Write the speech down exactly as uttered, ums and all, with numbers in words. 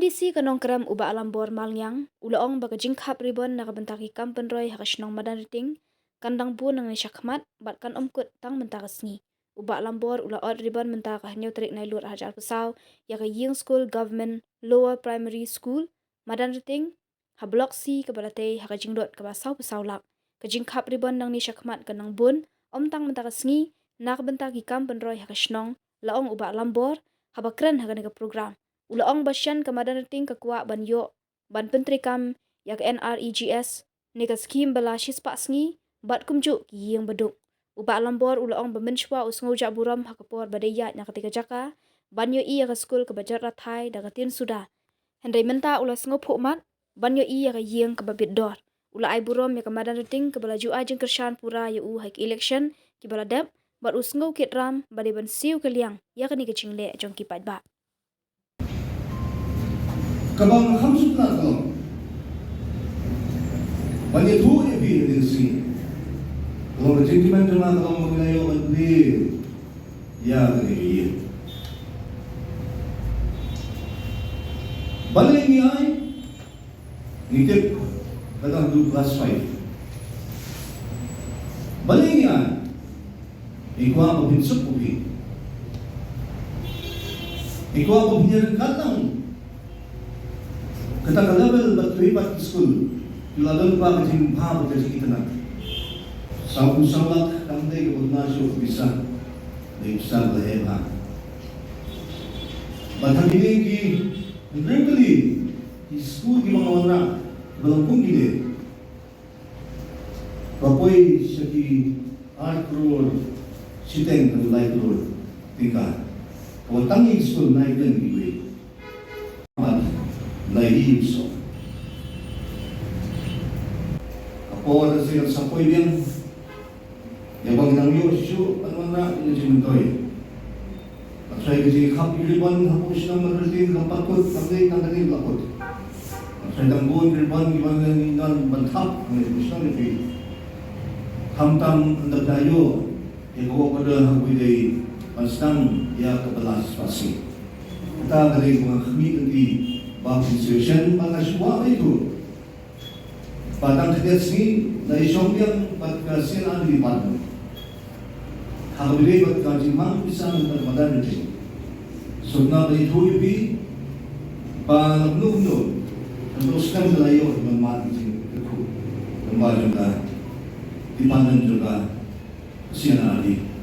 MDC ka Nongkrem u Bah Lambor Malngiang u la ong ba ka jingkhap ribon na ka bynta ki kam pynroi ha ka shnong Madanriting kan dang bun nangne shakhmat bad kan ym kut tang mynta ka sngi. U Bah Lambor u la ot ribon mynta ka hynñiew tarik Nailur arhajar arphew saw ïa ka ïing skul Government Lower Primary School Madanriting ha Block C kaba la tei ha ka jingdot kaba sawphew saw lak. Ka jingkhap ribon nangne shakhmat kan dang bun ym tang mynta ka sngi na ka bynta ki kam pynroi ha ka shnong, la ong u Bah Lambor haba kren ha kane ka program. U la ong ba shen ka Madanriting ka kwah ban ïoh ban pyntreikam ïa ka NREGS ne ka skhim ba la shispah sngi bad kumjuh ki ïing baduk. U Bah Lambor u la ong ba mynshuwa u sngewjah burom ha ka por ba dei ïaid na katei ka jaka ban ïohi ïa ka skul kaba jot rathai da ka tin suda. Hynrei mynta u la sngewphuh mat ban ïohi ïa ka ïing kaba bit dor. U la ai burom ïa ka Madanriting kaba la ju ai jingkyrshan pura ïa u ha ki election kiba la dep bad u sngewkit ram ba dei ban siew kylliang ïa kane ka jingleh jong ki paidbah. Kaba nga kham suk na ka long ban ïathuh ïa phi ha kane ka sngi. Ka long ka jingkmen jong nga, ka long ba ngi la ïoh ban plie ïa kane ka ïing. Balei ngi ai? Ngi tip ka dang haduh class five. Balei ngi ai? Ngi kwah ba phin suk, ba phi, ngi kwah ba phin ïaryngkat lang kata ka level bad kiwei pat ki skul. Ki la don ba ka jingbha bad ka jingitynnad. Saw phew saw lak kam dei kaba duna shuh ka pisa, dei pisa ba la heh bha. Bad ha kine ki hynriew tylli ki skul kiba nga wanrah, kiba la pung kine, ba poi sha ki ar klur shiteng haduh lai klur tyngka. Kaba tang ïa ki skul nai kren kiwei. Bad nai ïa ki song. Ka por ka sdang sa poi biang. Ïa ba ngi dang ïoh shuh ban wanrah ïa ka jingmyntoi. Hynrei ka jingkhap ïa ki ribon hapoh shnong Madanriting kam pat kut, kam dei tang kane ba la kut. Hynrei dang bun ki ribon kiba ngi don ban khap ha kane ka shnong, ïa phi. Khamtam ynda phi ïoh ïa ka work order ha kaba dei ban sdang ïa kaba la shispah sngi. Kata ka dei kaba nga khmih lynti ba phin sngewsih, ba nga shu wad ïa u. Ba tang khyndiat sngi la ïashong biang bad ka C&RD department ha kaba ïadei bad ka jingmang pisa na ka Madanriting. Sngewbha ban ïathuh ïa phi ba la kumno kumno, hynriew snem la ïoh ban mad ïa ka jingkyrkhu lyngba jong ka department jong ka C&RD.